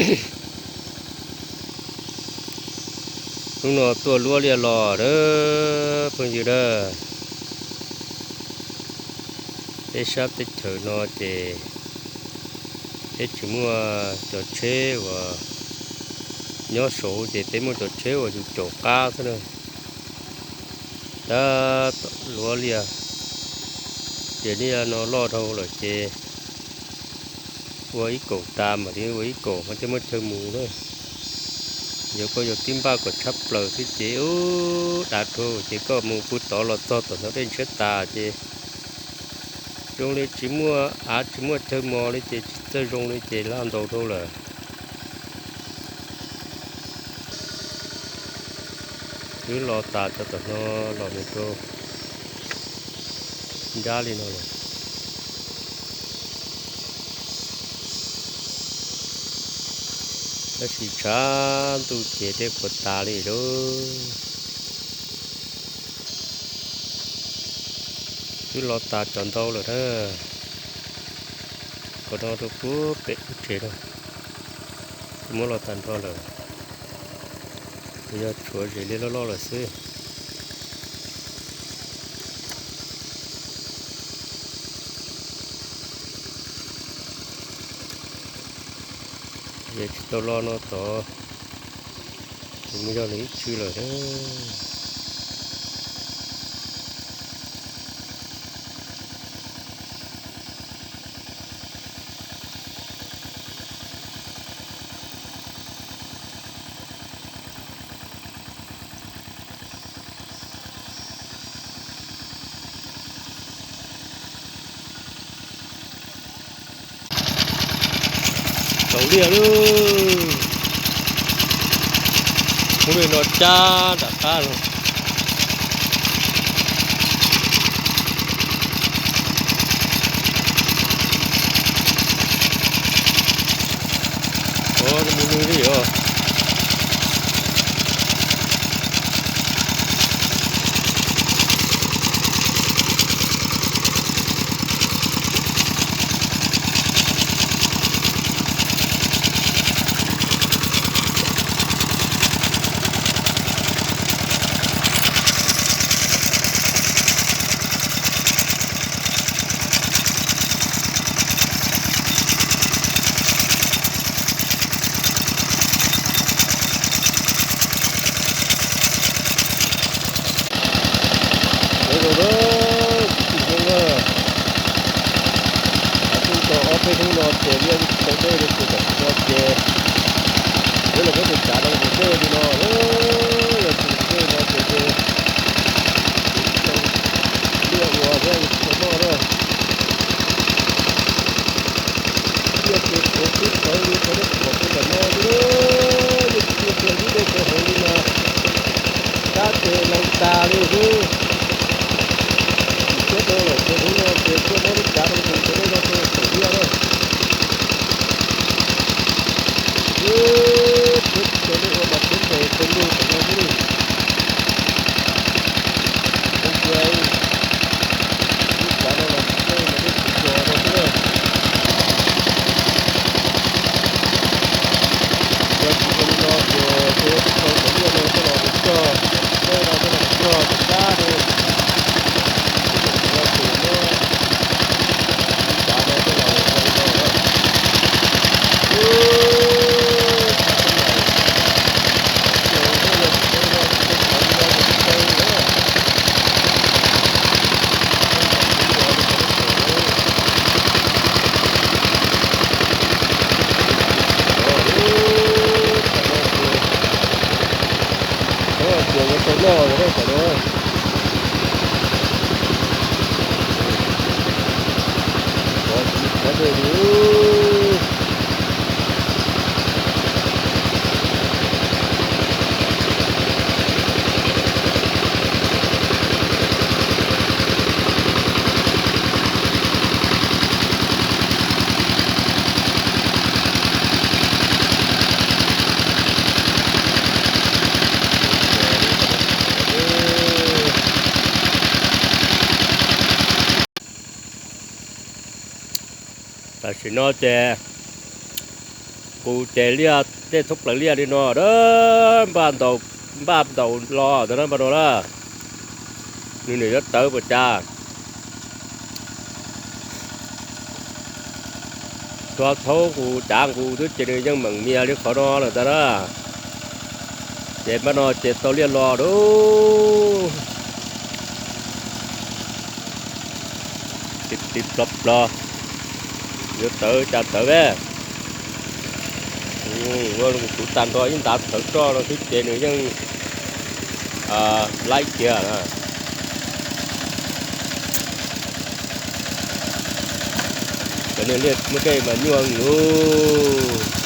Hnub no tuaj luab liaj los na phooj ywg na. Peb sab teb chaws no ces peb tsis muaj cov tsheb uas nyob saud ces peb muaj cov tsheb uas yus caum qab xwb na. Tab tom luab liaj, ces liaj no loj dhau lawm ces ua ib kaum tas mam li ua ib kaum mas thiaj muaj chaw mus na. Yog koj yuav tib npaj kom tshaj plaws xwb ces ub dav dhau ces koj mus pw tod los txog tom ntawd dej ntshiab tas ces zoo li tsis muaj av tsis muaj chaw mos li ces tsis txawj zoo li ces laj ntau dhau lawm. Twb los tas cov tom no los mus rau nrab li no lawm. Tab sis tshav ntuj ces dej qhuav tas li lauj. Twb los tas cov ntau lawm na. Qhov no rau puag pem lub tsev no, twb muab los tag nrho lawm. Yog tshuav zes liaj loj loj lawm xwb. Yog tsis tau los no tod, ces mus yog lwm ib tsw lawm na. Tsaus liaj lauj. Hnub no cab nram qab no. Ua mus nws li os. Sawv daws na, tsis tsim nyog na, kuj tau ob peb hnub no ces liaj tsis tau dej li ces tam sim no ces peb los muab tus tsav no mus dej li no, yog tsis mus dej no ces liaj ua thiab tsis tau noj na. Liaj ces txhuav xwb txawv li txawv dej pom pem ntawm no xwb, yog tsis muaj chaw ib dej chaw hauv li mas tab ces laus tas li xwb. Tsis tshua dhau lawm ces hnub no ces tuaj muab lub tsav no mus rau dej no rau pem liaj na. Thiab tsis tau dej ua mas thiab ntes pes lug pem no xwb li. Zoo tias lub tsav no los tsis dej mas dej tsis nto no xwb na. Yog tsis zoo li no ces tsis tau cov liaj no coj los mus cog, dej no coj los mus cog ces tab li. Ces no ces muab lub tsav no coj los ua li no na. Ces yuav tau noj lawm na tam no. Pov txiv txhawv dej li. Tam sim no ces Qus ces liaj tej txhob plaws liaj li no a, npaj ntaus los ntawd na npaj no na. Nws niam yuav tawv puas cas. Txhua thaub qus cav nqus twb ces nws yeej meem mias li qhov no lawm ntag na. Ces npaj no ces tau liaj los lauj. Tiv tiv plog plog, yuav tawv cas tawv a. Ua kuv tag nrho ib ntav thawv roj no xwb ces nws yeej laib kiag. Cov niag liaj muaj dej mas nyuaj lauj.